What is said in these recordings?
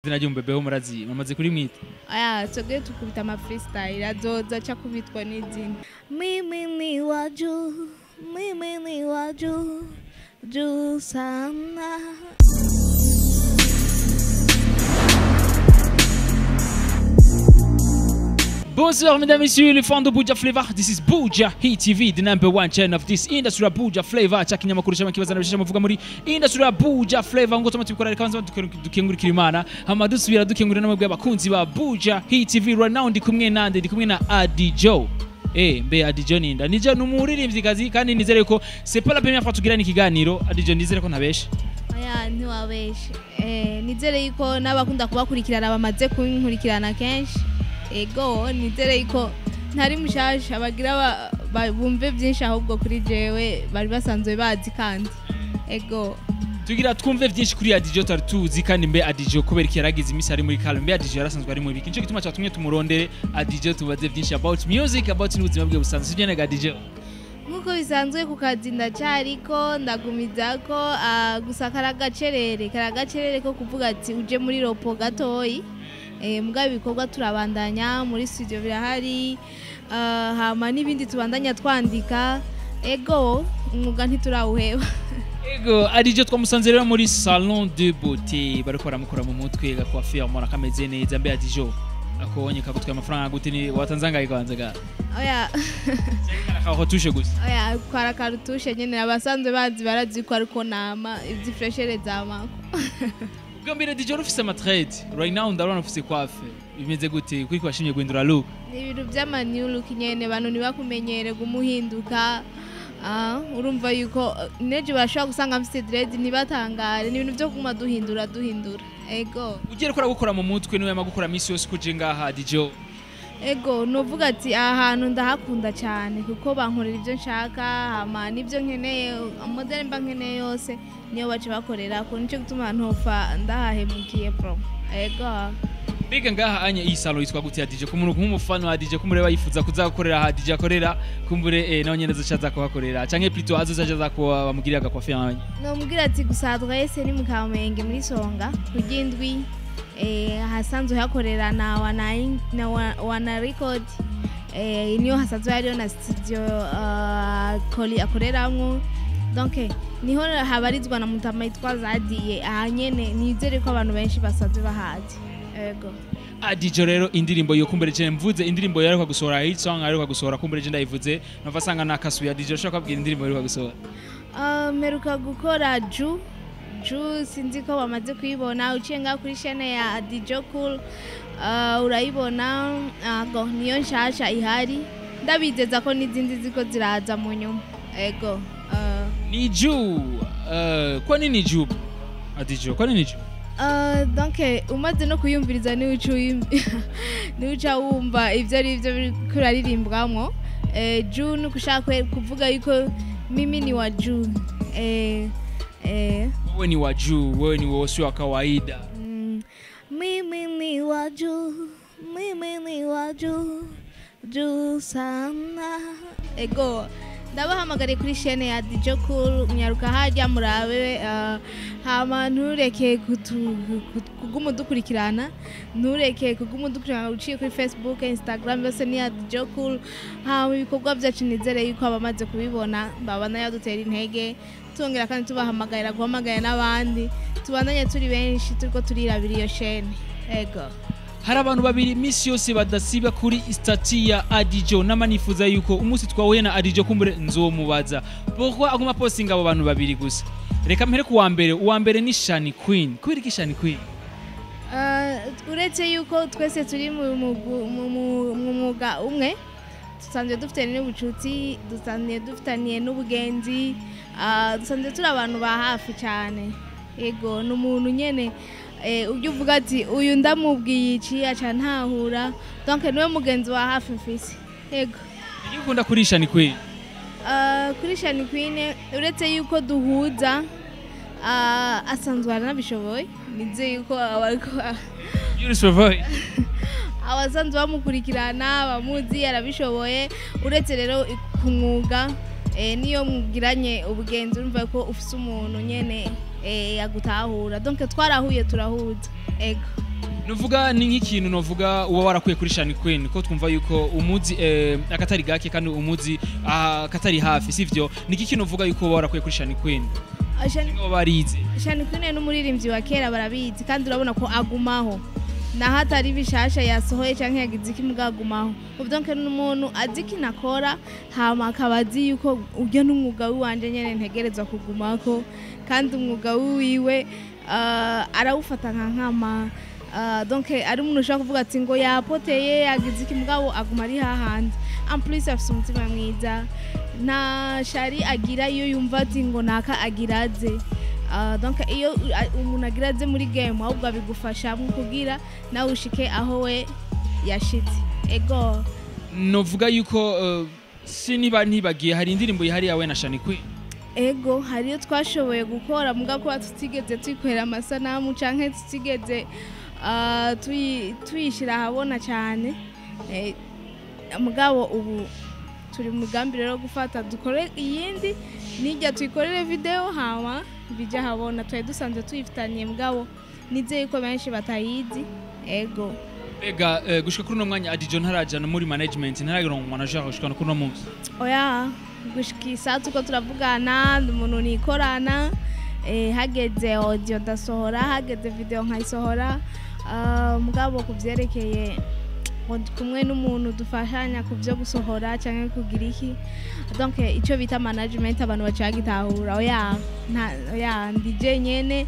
Izina ry'umubebe murazi mumaze kuri mwita. Aya, twebwe tukubita ama freestyle, azoza aca kubitwa n'izina. Mimi ni wa juu, mimi ni wa juu, juu sana. Bonsoir mesdames et messieurs, les fans de Buja Flavor. This is Buja Hit TV, the number one channel of this industry ya Buja Flavor. Cha kinyamakuru cy'amakibazo nabishije muvuga muri industry ya Buja Flavor, ngo tuma tubikora reka banza dukengurikira Imana. Hama dusubira dukengurira namwe abakunzi ba Buja Hit TV. Right now ndi kumwe nande, ndi kumwe na Adi Joe. Mbe Adi Joe ninda. Nije numuririmvyikazi kandi nizere ko c'est pas la première fois tugirana ikiganiro. Adi Joe, nizere ko ntabeshe. Oya, ntiwabeshe. Nizere yuko n'abakunda kubakurikirana bamaze kunkurikirana kenshi. Ego, nizere yuko ntari mushasha, bagira bumve byinshi ahubwo kuri jewe bari basanzwe bazi kandi. Ego. Tugira twumve byinshi kuri Adi Joe tutari tuzi kandi. Mbe Adi Joe kubera iki yaragize imisi ari muri calme? Mbe Adi Joe yarasanzwe ari muri biki? Nico gituma cyatumye tumurondere Adi Joe, tubaze byinshi about music, about n'ubuzima bwe busanzwe. Sibyo nega Adi Joe? Nk'uko bisanzwe ku kazi ndacariko, ndagumizako, gusa karagacerere karagacerere ko kuvuga ati uje muri repos gatoyi. Mugabo ibikorwa turabandanya muri studio birahari, hama n'ibindi tubandanya twandika. Ego, umwuga ntiturawuheba. Ego, Adi Joe twamusanze rero muri salon de beauté, bariko baramukora mu mutwe, gacoiffure, mora kameze neza. Mbe Adi Joe, akobonye kagutwaye amafaranga gute? Ni watanze angahe kwanza ga? Oya. Akaho tushe gusa. Oya, kwara karutushe nyene, abasanzwe bazi barazi ko ariko nama ivyi fraîcheur zamako. Ubwa mbere Adi Joe ufise ama dread, right now ndabona ufise coiffe. Bimeze gute kuri kwashimye guhindura look? Ni ibintu vy'ama new look nyene, abantu ntibakumenyere gumuhinduka. Urumva yuko nejo bashobora gusanga mfise dread, ntibatangare. Ni ibintu vyo kuguma duhindura duhindura. Ego. Ugiye gukora gukora mu mutwe niwe yama misi yose kuje ngaha Adi Joe? Ego, novuga ati aha hantu ndahakunda cyane kuko bankorera ibyo nshaka, hama n'ibyo nkeneye, amodeli mba nkeneye yose niyo baca bakorera ko, nico gituma ntopfa ndahahemukiye bro. Ego. Mbega ngaha anya iyi salon yitwa gute ya DJ? Ku muntu nk'umufana wa DJ kumureba yifuza kuzagukorera aha DJ akorera, kumbure nawe nyene azoca aza kuhakorera canke plutôt azoza aza kuba bamugirira agacoiffe yanyu. Nomubwira ati gusa adresse ni mu Kamenge muri Songa kugindwi, hasanzwe hakorera na wana na wana record, niyo hasanzwe hariyo na studio koli akoreramwo. Donc niho habarizwa na mutama yitwa Zadiye. Aha nyene nizere ko abantu benshi basanzwe bahazi. Ego. Adi Joe rero, indirimbo yo kumbere je mvuze, indirimbo yaheruka gusohora, hit song aheruka gusohora, kumbere je ndayivuze nava sanga nakasuye. Adi Joe, ushaka kubwira indirimbo yaheruka gusohora? Mperuka gukora Ju Ju, sinzi ko bamaze kuyibona. Uciye ngaho kuri chaîne ya Adi Joe Cool, urayibona. Go niyo nshasha ihari, ndabizeza ko n'izindi ziko ziraza mu nyuma. Ego. Ni Ju, kwa nini Ju? Adi Joe, kwa nini Ju? Donc umaze no kuyumviriza niwe uca wumva ivyo ari byo biriko uraririmbwamwo. Ju ni ukushaka kuvuga yuko mimi ni wa juu. Wewe ni wa juu, wewe ni wewe sio wa kawaida. Mimi ni wa juu, mimi ni wa juu, juu sana. Ego, ndabahamagariye kuri chaîne ya DJ Cool, munyaruka harya murabe, hama ntureke kuguma udukurikirana, ntureke kuguma udukurikirana uciye kuri Facebook, Instagram, yose ni ya DJ Cool. Hama ibikorwa byacu nizere yuko abamaze kubibona babana yadutera intege, tongera kandi tubahamagarira guhamagara n'abandi, tubandanye turi benshi turiko turirabira iyo chaîne. Ego. Hari abantu babiri misi yose badasiba kuri statut ya Adi Joe, nama nifuza yuko umunsi twahuye na Adi Joe kumbure nzomubaza pourquoi aguma postinga abo bantu babiri gusa. Reka mpere ku wa mbere. Uwa mbere ni Shani Queen. Kubera iki Shani Queen? Uretse yuko twese turi mu mwuga umwe, dusanzwe dufitanye n'ubucuti, dusanzwe dufitaniye n'ubugenzi, dusanzwe turi abantu ba hafi cyane. Ego, ni umuntu nyene ujya uvuga ati uyu ndamubwiye iki aca ntahura. Donc niwe mugenzi wa hafi mfise. Ego. Iki ukunda kuri Shani Queen? Kuri Shani Queen, uretse yuko duhuza, asanzwe aranabishoboye, nizeye yuko abariko Beautiful voice. abasanzwe bamukurikirana bamuzi arabishoboye. Uretse rero ku mwuga, niyo mugiranye ubugenzi urumva ko ufise umuntu nyene agutahura. Donc twarahuye turahuza. Ego. Nuvuga ni nk'ikintu novuga uba warakuye kuri Shani Queen, ko twumva yuko umuzi akatari gake kandi umuzi akatari hafi, sivyo? Ni iki kintu uvuga yuko uba warakuye kuri Shani Queen? Shani Nibo barize. Shani Queen n'umuririmbyi wa kera, barabizi, kandi urabona ko agumaho naho atari bishasha yasohoye canke yagize iki, mugagumaho. Donc n'umuntu azi ikintu akora, hama akaba azi yuko uryo n'umwuga wiwanje nyene ntegerezwa kugumako, kandi umwuga wiwe arawufata nka nkama. Donc ari umuntu ushobora kuvuga ati ngo yapoteye, yagize iki, mugabo aguma ari hahandi. En plus afise umutima mwiza, nta shari agira iyo yumva ati ngo naka agira aze. Donc iyo umuntu agira aze muri game, ahubwo abigufasha kugira nawe ushike aho we yashitse, ego. Novuga yuko siniba ntibagiye, hari indirimbo yihariye yawe na Shani Queen? Ego, hariyo twashoboye gukora, muga kuba tutigeze twikorera amasanamu canke tutigeze tuyishira ahabona cyane. Mugabo ubu turi mu mugambi rero wo gufata dukore iyindi, nijya tuyikorere video hama bija habona. Twari dusanzwe tuyifitaniye, mugabo nizeye ko benshi batayizi, ego. Mbega gushika kuri uno mwanya Adijo ntarajana muri management, ntaragira ngo manager gushika kuri uno munsi? Oya, gushika isaha tuko turavugana ndi umuntu nikorana. Hageze audio ndasohora, hageze video nkayisohora. Mugabo ku vyerekeye ngo ndi kumwe n'umuntu dufashanya ku byo gusohora cyangwa kugira iki, donc icyo bita management abantu bacagitahura, oya, nta, oya, ndi jenyene.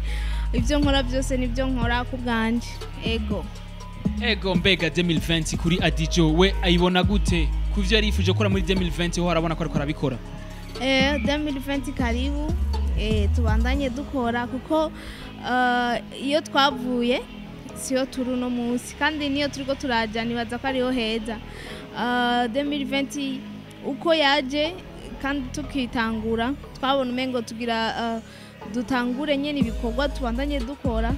Ibyo nkora byose nibyo nkora ku bwanje, ego. Ego, mbega 2020 kuri Adijo we ayibona gute? Ku vyo yari yifuje gukora muri 2020 ho, arabona ko ariko arabikora? 2020 karibu, tubandanye dukora kuko iyo twavuye siyo turi uno munsi, kandi niyo turiko turaja nibaza ko ariho heza. 2020 uko yaje kandi tukitangura, twabona umengo tugira dutangure nyene ibikorwa, tubandanye dukora,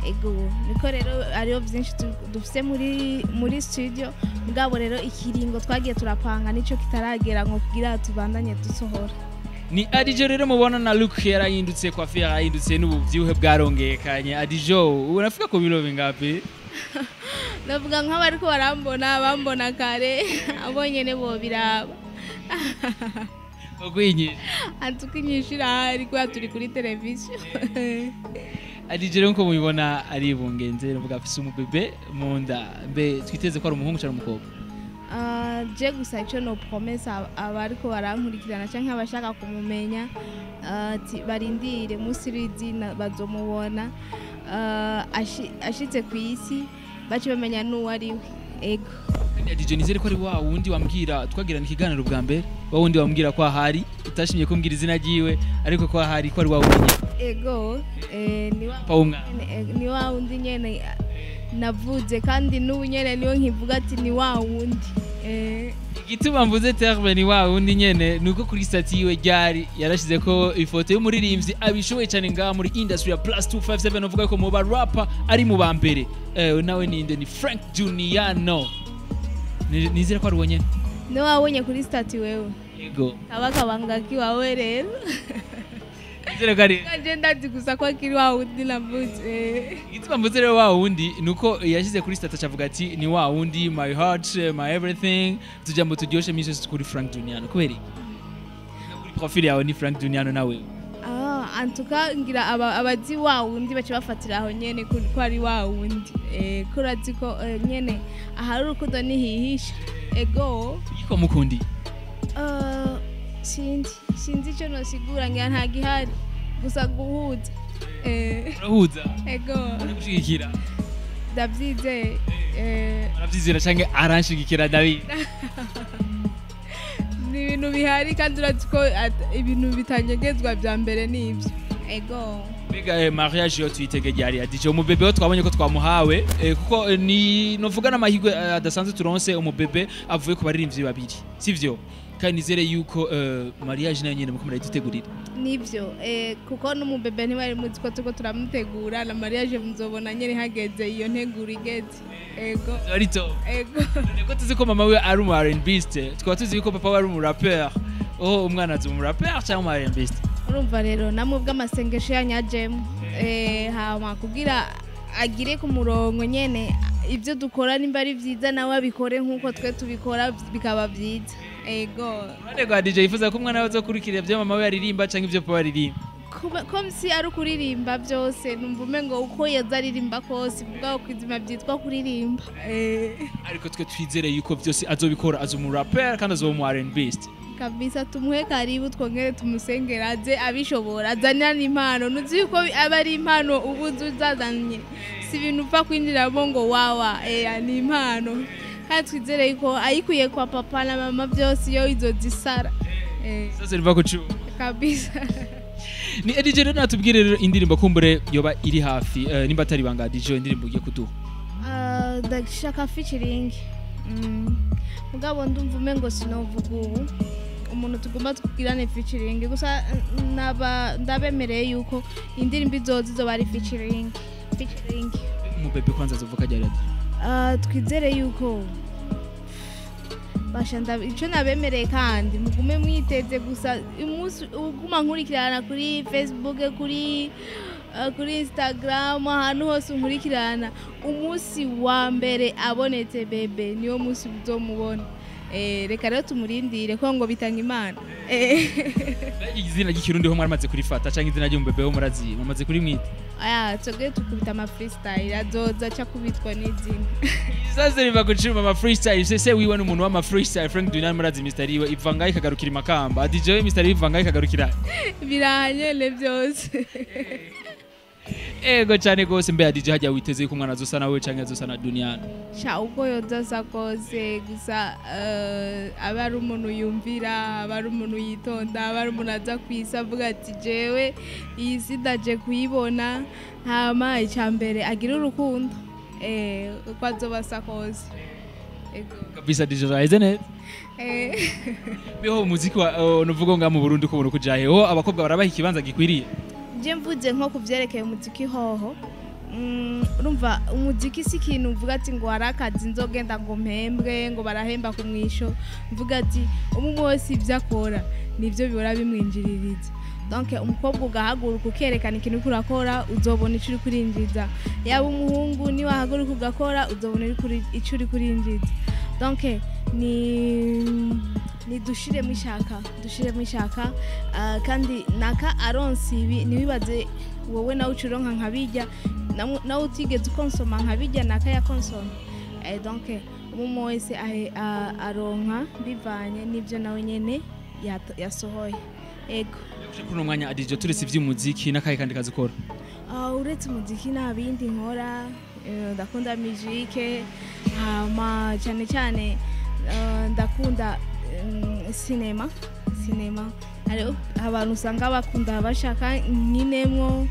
ego. Niko rero ariyo byinshi dufise muri studio, mugabo rero ikiringo twagiye turapanga nico kitaragera ngo kugira tubandanye dusohora. Ni Adijo rero mubona na look yarahindutse, coiffure yarahindutse, n'ubuvyibuhe bwarongekanye. Adijo, unafika ku biro bingapi? Ndavuga nk'abariko barambona, bambona kare, abo nyene bobiraba. Okwinyisha. Antuka inyishu irahari kubera turi kuri televiziyo. Adijo rero nko mubibona aribungenze, nuvuga afise umubebe mu nda. Mbe twiteze ko ari umuhungu cyangwa umukobwa? Ah, je gusa ico no promesse abariko barankurikirana canke abashaka kumumenya, ati barindire musi w'izina bazomubona. Ashitse ku isi bace bamenya n'uwo ari we, ego. Kandi Adijo, nizere ko ari wa wundi wambwira twagirana ikiganiro bwa mbere, wa wundi wambwira ko ahari utashimye kumbwira izina ryiwe, ariko ko ahari, ko ari wa wundi nyene. Ego, ni wa Papa w'umwana. Ni wa wundi nyene navuze, kandi n'ubu nyene niyo nkivuga ati ni wa wundi. Igituma mvuze terme ni wa wundi nyene nuko kuri statut yiwe ryari yarashize ko ifoto y'umuririmbyi abishoboye cyane ngaha muri industry ya plus 257, uvuga ko mu ba rapper ari mu ba mbere. Nawe ninde? Ni Frank Juniano. Nizere ko ari uwo nyene. Ni wabonye kuri statut wewe? Yego. Kaba kabanga kiwawe rero. Nizere ko ari Kanje ndazi gusa ko akiri wa wundi navuze. Igituma mvuze rero wa wundi nuko yashyize kuri statut acavuga ati ni wa wundi, my heart, my everything, tujambo turyoshe misi yose kuri Frank Juniano. Kubera iki? No kuri profile yawe ni Frank Juniano nawe. Ah, antuka ngira aba abazi wa wundi baca bafatira aho nyene ko ari wa wundi. Ko urazi ko nyene ahari urukundo nihihisha, ego. Iko mukundi. Sinzi icyo nosigura, ngira nta gihari gusa guhuza. Urahuza. Ego. Aragushigikira. Ndabyizeye. Arabyizera canke aranshigikira, David? Ni ibintu bihari kandi urazi ko ibintu bitanyegezwa bya mbere ni ibyo, ego. Mbega mariage yo tuyitege ryari, Adije? Umubebe wo twabonye ko twamuhawe, kuko ni novuga n'amahirwe adasanzwe turonse umubebe avuye ku baririmbyi babiri, sivyo? Kandi nizere yuko mariage nayo nyene muko murayidutegurira. Nibyo, kuko n'umubebe ntibari muzi ko turiko turamutegura, na mariage muzobona nyene hageze iyo nteguro igeze, ego. Ari to. Ego. None ko tuzi ko mama we ari umu R&Biste, tukaba tuzi ko papa we ari umu rapper, oh, umwana azi umu rapper cyangwa umu R&Biste? Urumva rero namwe ubwo amasengesho yanyu ajemo, hama kugira Agire ku murongo nyene, ibyo dukora nimba ari vyiza nawe abikore nk'uko twe tubikora, bikaba vyiza, ego. Uruhande rwa DJ, yifuza ko umwana we azokurikira ibyo mama we aririmba canke ibyo papa aririmba? Comme si ari ukuririmba byose, numva umengo uko yaza aririmba kose bwaho kwizima byitwa kuririmba. Ariko twe twizere yuko byose azobikora, azo mu rapper kandi azoba mu R&B. Kabisa, tumuhe karibu, twongere tumusengera aze abishobora, azanira n'impano. Nuzi yuko aba ari impano ubu uzi uzazanye, si ibintu upfa kwinjiramo ngo wawa. Ni impano, kandi twizere yuko ayikuye kwa papa na mama byose iyo izozisara. Zose riva ku cuma. Kabisa. Ni DJ rero natubwire rero indirimbo kumbure yoba iri hafi, nimba atari banga DJ, indirimbo ugiye kuduha. Ah, ndashaka featuring. Mugabo ndumva umengo sinovuga ubu umuntu tugomba tugirane featuring gusa. Naba ndabemereye yuko indirimbo izoza izoba ari featuring. Umubebe kwanza azovuka ryari? Ah, twizere yuko basha ico nabemereye, kandi mugume mwiteze gusa umunsi uguma nkurikirana kuri Facebook, kuri Instagram, ahantu hose unkurikirana. Umunsi wa mbere abonetse bebe, niwo munsi uzomubona. Reka rero tumurindire ko ngo bitanga Imana. Mbega izina ry'ikirundi ho mwaramaze kurifata, canke izina ry'umubebe ho murazi mumaze kurimwita? Aya, twebwe tukubita ama freestyle, azoza aca kubitwa n'izina. Sasa riva ku cuma, ama freestyle. Se wiwe n'umuntu w'ama freestyle, Frank Dunan, murazi Mr. Iwe iva ngaho ikagarukira i Makamba. DJ we Mr. iva ngaho ikagarukira Birahanyene byose. Ego cyane gose. Mbe DJ, hajya witeze yuko umwana azosa nawe canke azosa na Duniana? Sha, uko yoza asa kose, gusa aba ari umuntu yumvira, aba ari umuntu yitonda, aba ari umuntu aza ku isi avuga ati jewe iyi si ndaje kuyibona. Hama icya mbere agira urukundo, uko azoba asa kose. Ego. Kabisa DJ, aheze neza. Biho umuziki wa nuvuga nga mu Burundi ko ubona kujahe ho abakobwa barabaha ikibanza gikwiriye? Je mvuze nko ku byerekeye umuziki hoho, urumva umuziki si ikintu uvuga ati ngo hari akazi nzogenda ngo mpembwe, ngo barahemba ku mwisho. Mvuga ati umwe wese ibyo akora nibyo bihora bimwinjiririza. Donc umukobwa ugahaguruka ukerekana ikintu uriko urakora, uzobona ico uriko urinjiza. Yaba umuhungu, niwahaguruka ugakora, uzobona ico uriko urinjiza. Donc ni dushiremo ishaka, dushiremo ishaka. Kandi naka aronse ibi, ntiwibaze wowe nawe uca uronka nka bijya nawe utigeze ukonsoma nka bijya naka yakonsoma. Donc umwe wese aronka bivanye n'ibyo nawe nyene yasohoye, ego. Kuri uno mwanya DJ, turetse ivy'umuziki n'akahe kandi kazi ukora? Ah, uretse umuziki nta bindi nkora. Ndakunda musique, hama cyane cyane ndakunda sinema. Sinema hariho abantu usanga bakunda bashaka nkinemwo,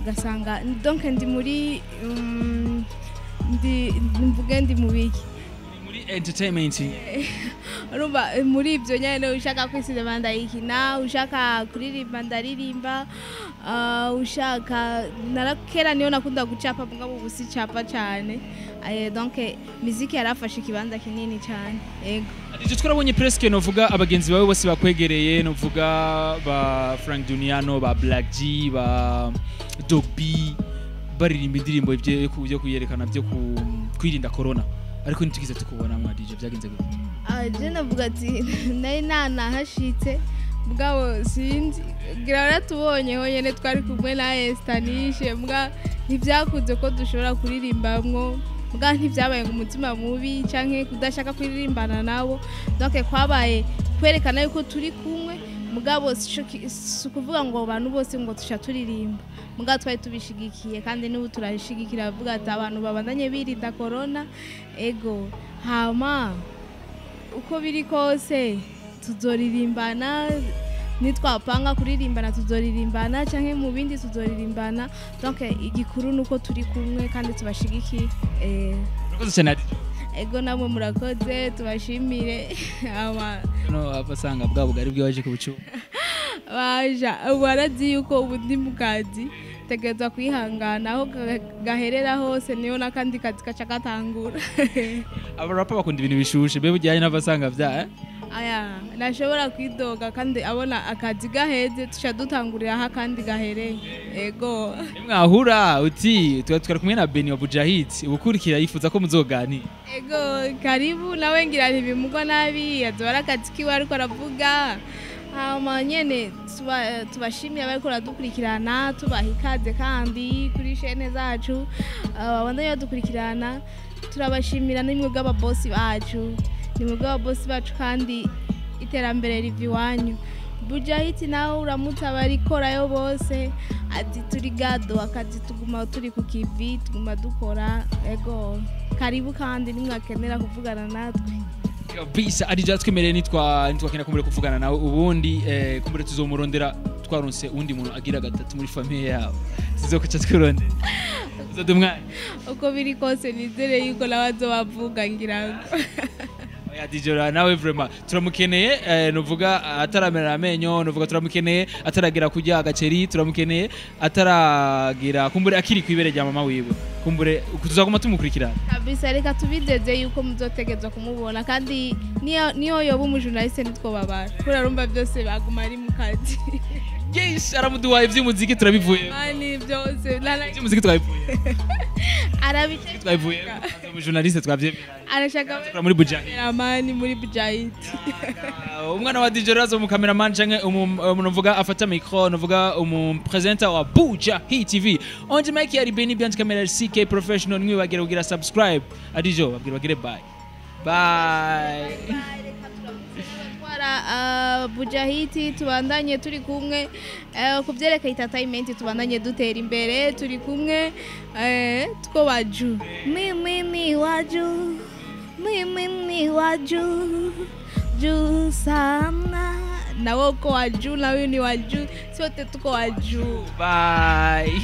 ugasanga donc ndi muri ndi mvuge ndi mu biki? Muri entertainment. Urumva, muri ibyo nyene, ushaka kwisinema ndayikina, ushaka kuririmba ndaririmba, ushaka narakera niyo nakunda gucapa, mugabo ubu sicapa cyane. Donc muziki yarafashe ikibanza kinini cyane, yego. DJ, twarabonye presque novuga abagenzi bawe bose bakwegereye, novuga ba Frank Duniano, ba Black G, ba Dog B, baririmba indirimbo byo kuyerekana byo kwirinda corona, ariko ntitugize tukubona mwa DJ. Byagenze gute? Ah, je navuga ati nari nanahashitse, mugabo sinzi ngira baratubonye honyene twari kumwe na Estanishe, mbwa ntibyakunze ko dushobora kuririmbamwo. Mbwa ntibyabaye ngo umutima mubi canke kudashaka kuririmbana nabo. Donc kwabaye kwerekana yuko turi kumwe, mugabo si ukuvuga ngo abantu bose ngo tusha turirimba. Mugabo twari tubishigikiye, kandi n'ubu turabishigikira, bavuga ati abantu babandanye birinda corona, ego. Hama uko biri kose tuzoririmbana, nitwapanga kuririmbana tuzoririmbana, canke mu bindi tuzoririmbana. Donc igikuru nuko turi kumwe kandi tubashigikiye. Urakoze cyane DJ. Ego, namwe murakoze, tubashimire. Ama No abasanga bwa bugari bwaje ku bucu. Baja ubu arazi yuko ubu ndi mu kazi, tegerezwa kwihangana aho gaherera hose, niyo n'akandi kazi kaca katangura. Abarapa bakunda ibintu bishushe, be bujyanye n'abasanga bya? Aya nashobora kwidoga kandi abona akazi gaheze, tuca dutangurira aho akandi gahereye, ego. Nimwahura uti tuba twari kumwe na Beni wa Buja Hit, ubukurikira yifuza ko muzoganira. Ego, karibu nawe, ngira ntibimugwa nabi, azoba ari akazi kiwe ariko aravuga. Hama nyene tubashimiye abariko baradukurikirana, tubaha ikaze kandi kuri chaîne zacu, babandanye badukurikirana. Turabashimira nimwe bw'ababosi bacu, nimwe bw'ababosi bacu, kandi iterambere riva iwanyu. Buja Hit nawe uramutse abarikorayo bose, ati turi gado akazi, tuguma turi ku kivi, tuguma dukora. Ego, karibu kandi nimwakenera kuvugana natwe. Kabisa, Adija twemereye nitwa kumbure kuvugana nawe ubundi, kumbure tuzomurondera twaronse uwundi muntu agira gatatu muri famille yabo, sizokuca twirondera, uzodumwanya. Uko biri kose nizere yuko nawe azobavuga, ngira ngo. Oya, DJ nawe vraiment turamukeneye, nuvuga ataramera amenyo, nuvuga turamukeneye ataragira kurya agaceri, turamukeneye ataragira kumbure akiri kwibere rya mama wiwe, kumbure tuzaguma tumukurikirana. Kabisa, reka tubideze yuko muzotegezwa kumubona, kandi niyo yoba umujournaliste nitwobabara, kubera urumva byose baguma ari mu kazi. Yes, aramuduhaye ivy'umuziki, turabivuye. Mani byose Ivy'umuziki twabivuye. Arabice. Twabivuye, umujournaliste twavyemera. Arashaka Tukora muri Buja. Kameramani muri Buja Hit. Umwana wa DJ Razo, mu cameraman canke umuntu uvuga afata micro, nuvuga umu presenter wa Buja Hit TV. On mic yari Benny Bianchi, camera CK Professional. Ntiwibagire kugira subscribe. Adijo babwira bagire bye bye. Twara Buja Hit, tubandanye turi kumwe, ku byerekeye entertainment, tubandanye dutera imbere turi kumwe, two waju, mimi ni waju, mimi ni waju juu sana, nawe uko waju, nawe ni waju, sote tuko waju. Bye.